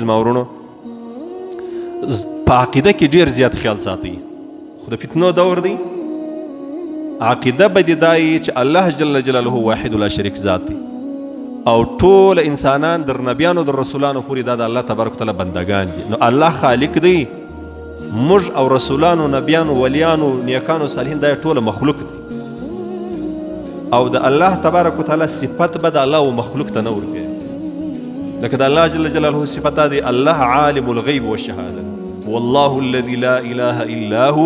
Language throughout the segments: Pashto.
زما ورونو، په عقیده کې ډیر زیات خیال ساتئ، خو د فتنو دور دی. عقیده به دې دا وي چې الله جل جلاله واحد لا شریک ذات دی، او ټول انسانان در نبیانو در رسولانو پورې دا د الله تبارک وتعالی بندګان دي. نو الله خالق دی، موږ او رسولانو، نبیانو، ولیانو، نیکانو، صالحین دا ټول مخلوق دی، او د الله تبارک وتعالی صفت به د الله و مخلوق ته نه ورکوي. لکه د الله جل جلاله صفت دا دی، الله عالم الغیب والشهاده، والله الذي لا اله الا هو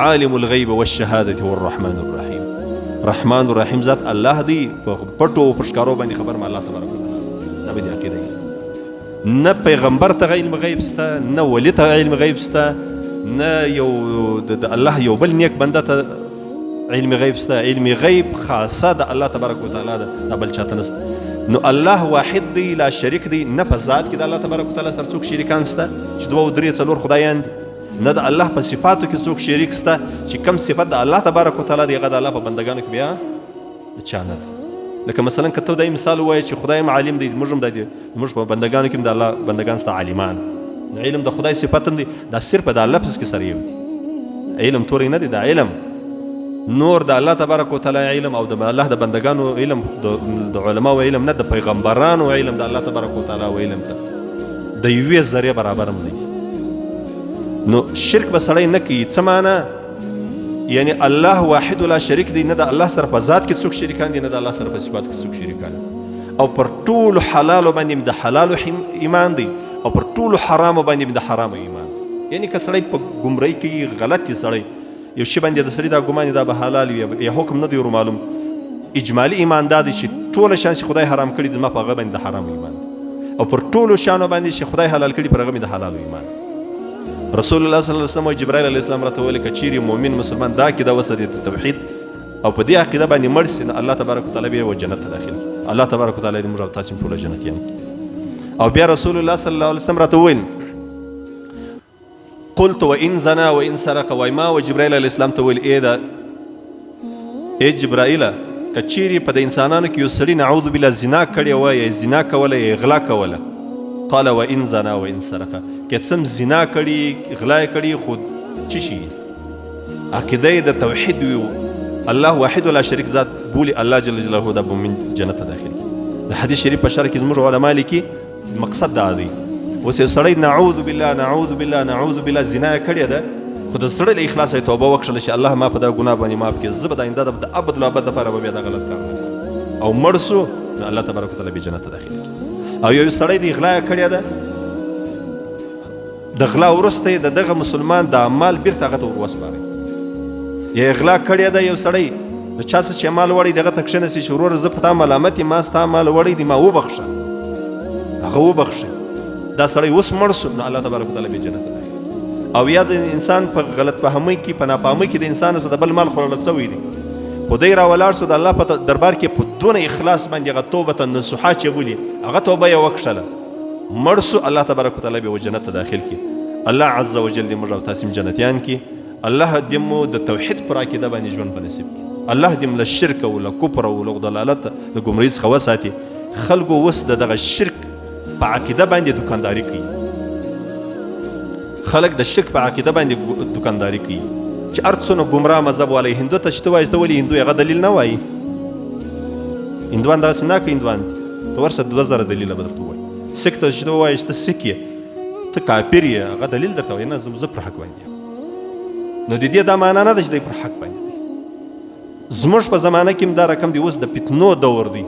عالم الغیب والشهاده هو الرحمن الرحیم. رحمان الرحیم ذات الله دی، په پټو او په ښکارو باندې خبر ما الله تبارک وتعالی. دا به دې عقیده وي. نه پیغمبر ته علم غیب سته، نه ولی ته علم غیب سته، نه یو د الله یو بل نیک بنده ته علم غیب سته. علم غیب خاصه د الله تبارک وتعالی ده، دا بل چاته نسته. نو الله واحد دی، لا شریک دی. نه په ذات کې د الله تبارک وتعالی سره څوک شریکان سته چې دوه او درې څلور خدایان دي، نه د الله په صفاتو کې څوک شریک سته چې کم صفت د الله تبارک وتعالی دی هغه د الله په بندګانو کې بیا د چا نه دی. لکه مثلا که ته دا مثال ووایې چې خدای هم عالم دی، موږ هم دا دی، موږ په بندګانو کې هم د الله بندګان سته عالمان، نو علم د خدای صفت هم دی، دا صرف د لفظ کې سره یو دی، علم توری نه دی، دا علم نور د الله تبارک وتعالی علم او د الله د بندگانو علم، د علماو علم نه، د پیغمبرانو علم د الله تبارک وتعالی علم ته د یوې ذرې برابر هم نه دی. نو شرک به سړی نه کوي. څه معنا؟ یعنی الله واحد لا شریک دی، نه د الله سره په ذات کې څوک شریکان دي، نه د الله سره په صفات کې څوک شریکان دي، او پر ټولو حلالو باندې د حلالو ایمان دی، او پر ټولو حرامو باندې د حرامو ایمان دی. یعنی که سړی په ګمرۍ کې غلط دی، سړی یو شی باندې د سړي دا ګمان دا به حلال وي یا حکم نه دی ور معلوم، اجمالي ایمان دا دی چې ټول شیان چې خدای حرام کړي زما په هغه باندې د حرامو ایمان دی، او پر ټولو شیانو باندې چې خدای حلال کړي پر هغه مې د حلالو ایمان دی. رسول الله صلی الله علیه وسلم جبرائیل علیه السلام راته وویل که چیرې مؤمن مسلمان دا عقیده وساتي د توحید او په دې عقیده باندې مړ سي، نو الله تبارک وتعالی به یې جنت ته داخل کړي. الله تبارک وتعالی دې موږ او تاسې ټوله جنتیان کړي. او بیا رسول الله صلی الله علیه وسلم راته وویل قلت وان زنا وان سرق، وای ما و جبرائیل علیه السلام ته وویل ای دا ای جبرائیله که چیرې په د انسانانو کې یو سړي نعوذ بالله زنا کړې وه یا زنا کوله یا غلا کوله، قال وان زنا وان سرق، که څه هم زنا کړي غلا یې کړي خو چی شي عقیده یې د توحید وي، الله واحد ولا شریک ذات بولي، الله جل جلاله دا مؤمن جنت ته داخل کړي. د حدیث شریف په شرح کې زموږ علما لیکي مقصد دا دی، اوس یو سړی نعوذ بالله نعوذ بالله نعوذ بالله زنا یې کړې ده، خو د زړه له اخلاصه یې توبه وکړله چې الله ما په دا ګناه باندې معاف کړي، زه به د آینده د ابد الابد لپاره به بیا دا غلط کار نه کوم، او مړ سو، نو الله تبارک وتعالی به جنت ته داخل کړي. او یو سړی دی غلا یې کړې ده، د غلا وروسته یې د دغه مسلمان د مال بیرته هغه ته ور وسپاره، یا یې غلا کړې ده یو سړی د چا څه چې مال وړی دغه ته کښېناستي چې وروره زه په تا ملامت یم، ما ستا مال وړی دی، ما وبخښه، هغه وبخښي، دا سړی اوس مړ سو، نو الله تبارک وتعالی به جنت ته داخل. او یا د انسان په غلط فهمۍ کې په ناپامۍ کې د انسان څخه د بل مال خوړل سوی دی، خو دی راولاړ سو د الله په دربار کې په دونه اخلاص باندې هغه توبه نصوحه چې بولي هغه توبه یې وکښله، مړ سو، الله تبارک وتعالی به جنت ته داخل کړي. الله عز وجل دې موږ او تاسې جنتیان کړي. الله دې مو د توحید پر عقیده باندې ژوند په نصیب کړي. الله دې مو له شرک او له کفر او له ضلالت له ګمراهۍ څخه وساتي. خلکو اوس د دغه شرک په عقیده باندې دکانداري کوي، خلک د شرک په عقیده باندې دکانداري کوي چې هر څونه ګمراه مذهب والی هندو ته چې ته وایې ته ولې هندو یې، هغه دلیل نه وایي. هندوان دغسې نه کوي، هندوان دي ته ورسه 2000 دلیله به درته ووایي. سیک ته چې ته ووایې چې ته سیک یې، ته کافر یې، هغه دلیل درته وایي نه زه پر حق باندې یم. نو د دې دا معنا نه ده چې دی پر حق باندې دی. زموږ په زمانه کې هم دا رقم دی، اوس د فتنو دور دی،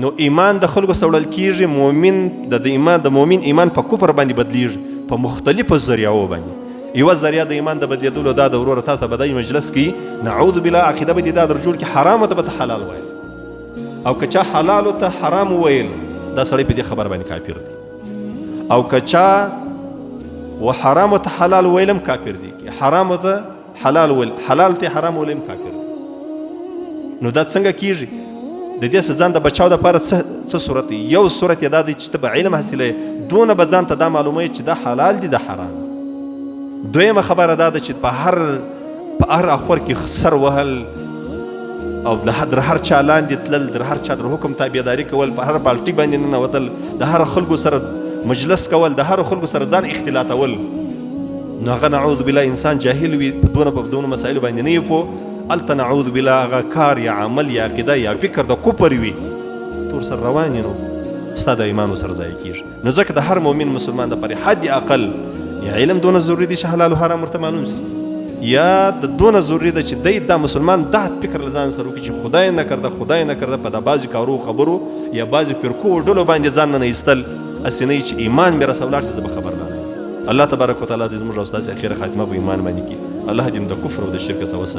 نو ایمان د خلکو سره وړل کیږي، مؤمن د ایمان د مؤمن ایمان په کفر باندې بدلیږي په مختلفو ذریعو باندې. یوه ذریعه د ایمان د بدلیدلو دا د وروره تاسو به دی مجلس کې نعوذ بالله عقیده به دې دا در جوړ کړي، حرامو ته به ته حلال وایې، او که چا حلالو ته حرام وویل دا سړی په دې خبره باندې کافر دی، او که چا و حرامو ته حلال ویل هم کافر دی، حرامو ته حلال ویل حلال ته حرام ویل هم کافر دی. نو دا څنګه کیږي؟ د دې څخه ځان د بچاو دپاره څه صورت دی؟ یو صورت یې دا دی چې ته به علم حاصلوې، دونه به ځان ته دا معلوموې چې دا حلال دي دا حرام دي. دویمه خبره دا ده چې په هر اخور کې سر وهل او در هر چا لاندې تلل، در هر چا در حکم تابعداري کول، په هر پالټي باندې ننوتل، د هر خلکو سره مجلس کول، د هرو خلکو سره ځان اختلاطول، نو هغه نعوذ بالله انسان جاهل وي، په دونه په دونه مسایلو باندې نه وي پوه، هلته نعوذ بالله هغه کار یا عمل یا عقیده یا فکر د کفر وي، ته ورسره روان یې، نو ستا د ایمان ورسره ضایع کېږي. نو ځکه د هر مؤمن مسلمان دپاره حد اقل یا علم دونه ضروري دی چې حلال او حرام ورته معلوم سي، یا د دونه ضروري ده چې دی دا مسلمان دا فکر له ځان سره وکړي چې خدای نه کرده، خدای نه کرده په دا بعضې کارو خبرو یا بعضې فرقو او ډلو باندې ځان ننه ایستل هسې نه چې ایمان مې راسره ولاړ شي، زه به خبر نه یم. الله تبارک وتعالی دې زموږ او ستاسې اخیره خاتمه په ایمان باندې کړي. الله دې د کفر او د شرک څخه وساتي.